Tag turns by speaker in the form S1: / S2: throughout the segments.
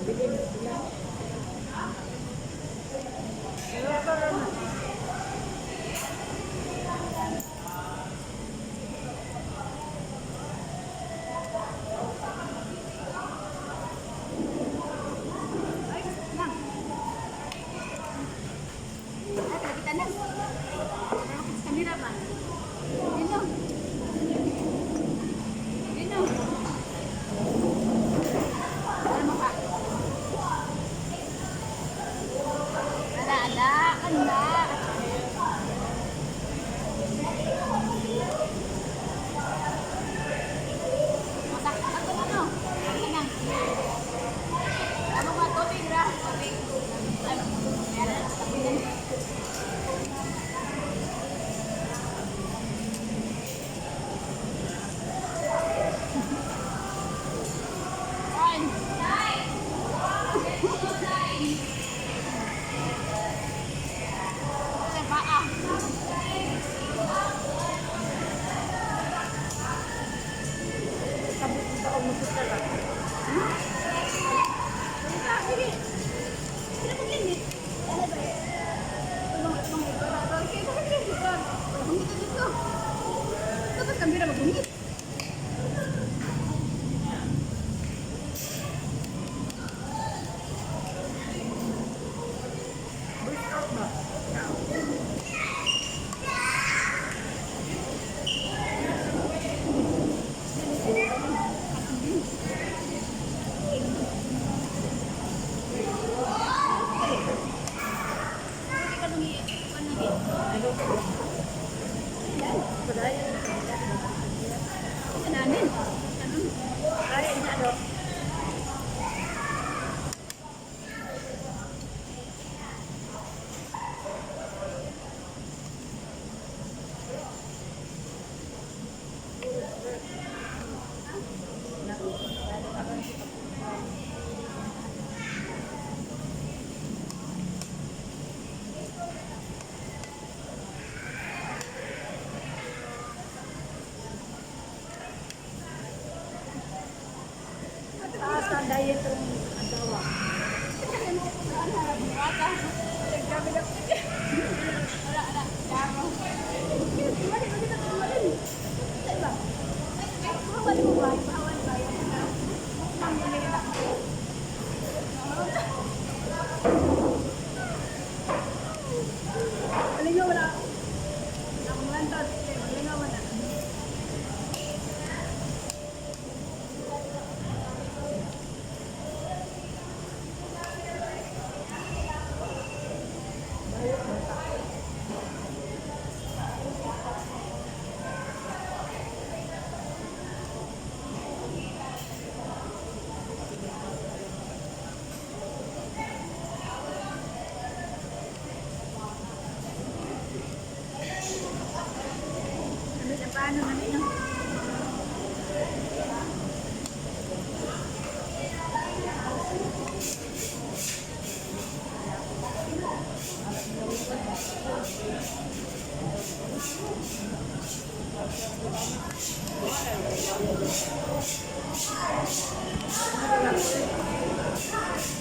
S1: Bilin sila.
S2: Ay, nang. Ay, kita na. Sa kamera ba? Dino. Dino. Ano mo ka? Ala, ala, ala. Masak, ato ano? Ano nang? Ano ba tubig ra? Tubig. Ay, meron. Tubig na. Ay! Ay, paa.
S1: Sabot ba ang musika lang?
S2: Sige. Sino maglinis? Ano ba? Tulong, tulong, tulong. Bungit dito. Tapos kamera magbungit.
S1: Voice out ba?
S2: Hindi ka nung i-ano lagi.
S1: Padayon.
S2: Ito namin. Ano?
S1: Ay, ano? Taas ang diet ng asawa.
S2: Malingaw wala. Ang malingaw wala. Ano na paano namin no?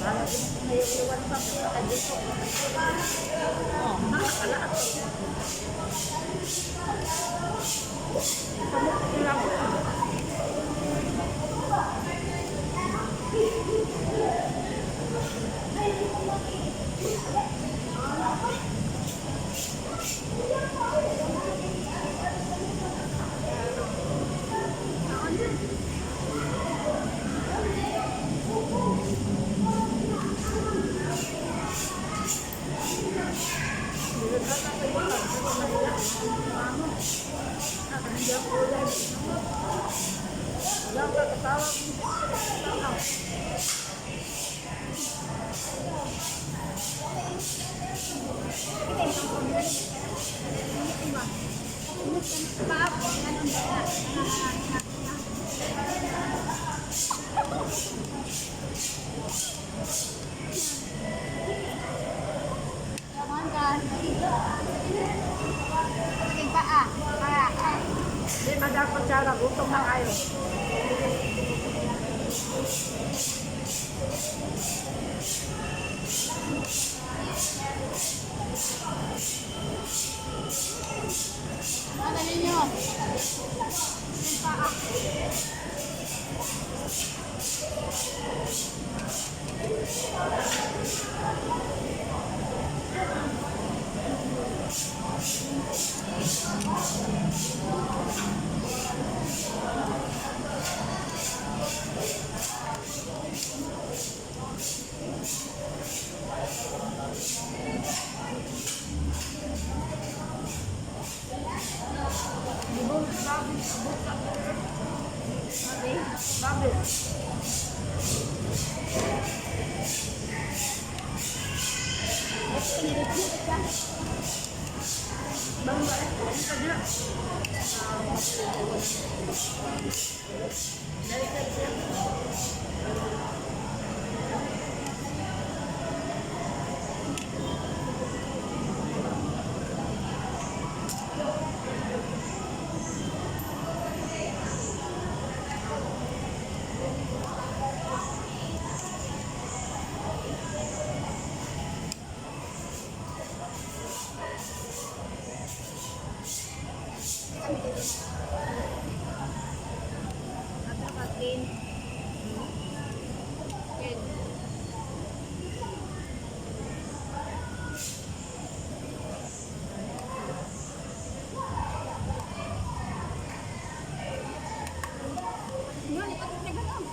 S1: Para din may iwan pa dito. Oh, nakakalaat. Samok lang. Wala ka katawa. Hindi madapat siya, gutom na kayo.
S2: Babi.
S1: Babi. Bangga eh. Ano pa niya? Dali ka siya.
S2: Ato ka, 10. 10. Yun, ipatis na gano'n.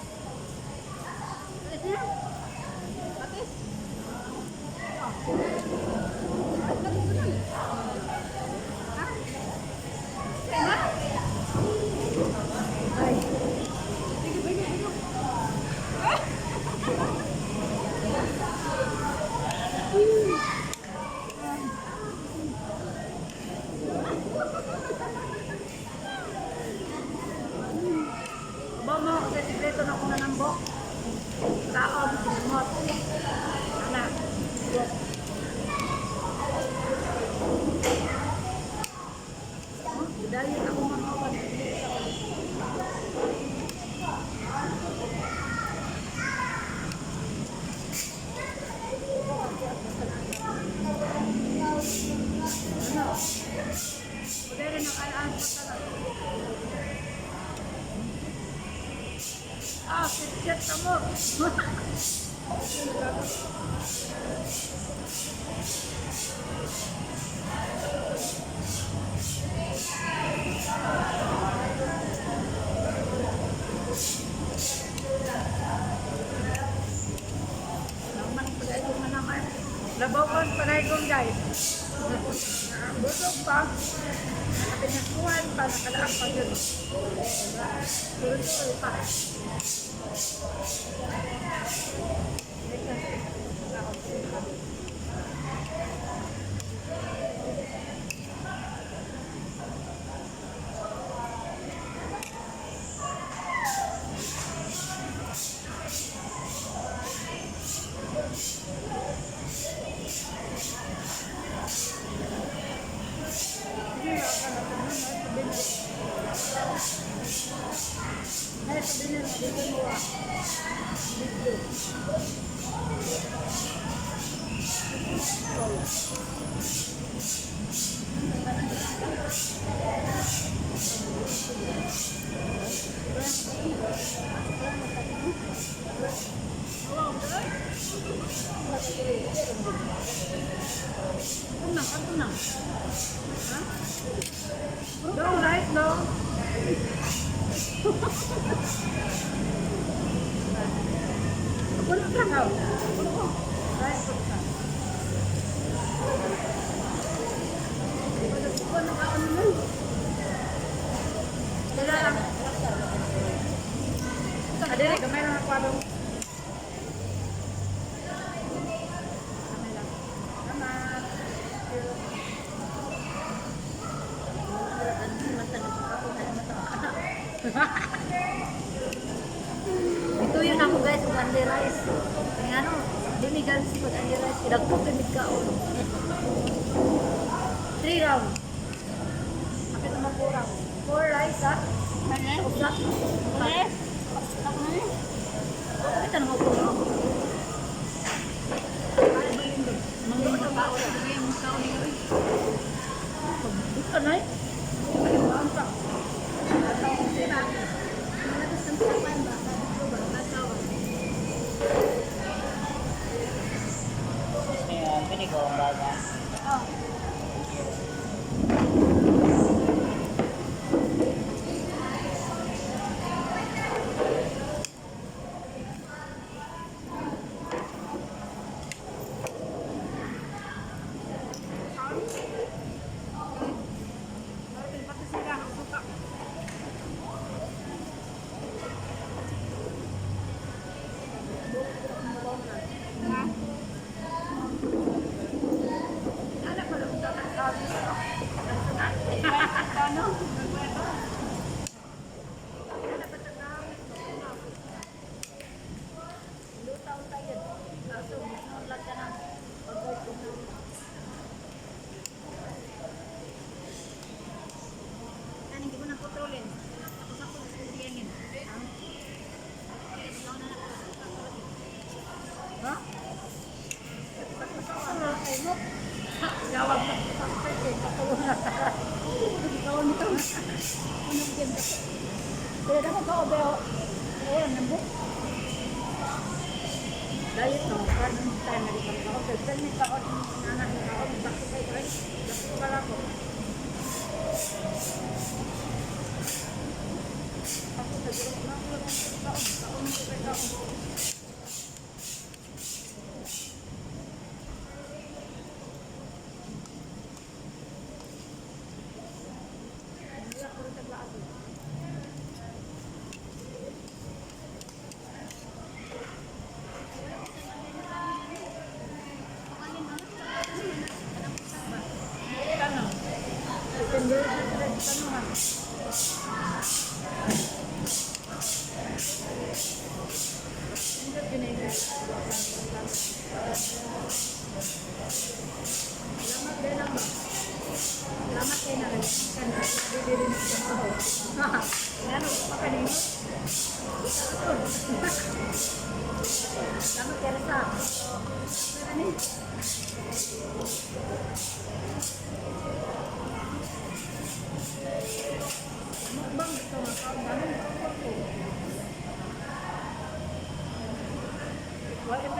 S2: Patis na. Patis. Oh. Patis na. Ha? Kaya na?
S1: Ay.
S2: Sige, sige, sige.
S1: Aba mo, kasi sikreto na kung nanambok. Kaon, sinamot. Anak. Yes. Dahil ako mga kawan. Ano? Pwede rin ang kayaan ko talaga. Ah, sit mo. Naman pagay ko man naman. Labokon panay kong guys. Busog pa. Nakapinasuhan pa, nakalaang pa yun. Tuloy-tuloy pa. Ay, sabi niya, dito mo ah. Dito. Tunang, ang tunang. Ha? No, right, no? Wala ka na. Right, wala ka. Wala lang. Adere, gamay lang ako abang. Gamay lang. Salamat. Thank you.
S2: Ito yun ako guys, ug only rice. Kaya ano, di mi gansi pag only rice. Dagko kay mig kaon.
S1: Three round. Kapit naman four round. Four rice, ha?
S2: Ano?
S1: Usa.
S2: Ano? Ano?
S1: Kapit na four round. Ano ba yun doon? Manggo na ba? Ito na eh. Ay, bangka. Pati sila ang suka. Ha? Yawag na sa pwede, katulong na.
S2: Ikaw nito. Ano din ka? Kaya dako ka obe. Wala nang buk.
S1: Dahil ito, parang tayo na rin ako. Pero may kaon, anak ng kaon, bakit kayo ay, bakit wala ko. Ako sa gulong, ako lang ang kaon, kaon ko kay kaon. Wala ko rin taglaan. Ano? Depende sa tanungan. Salamat din ang ba? Salamat kayo na rin. Bibili na sa ako. Ano pa kanino? Salamat kayo sa. Ano ni? Mukbang gusto nga ka. Ganun ko. Wala.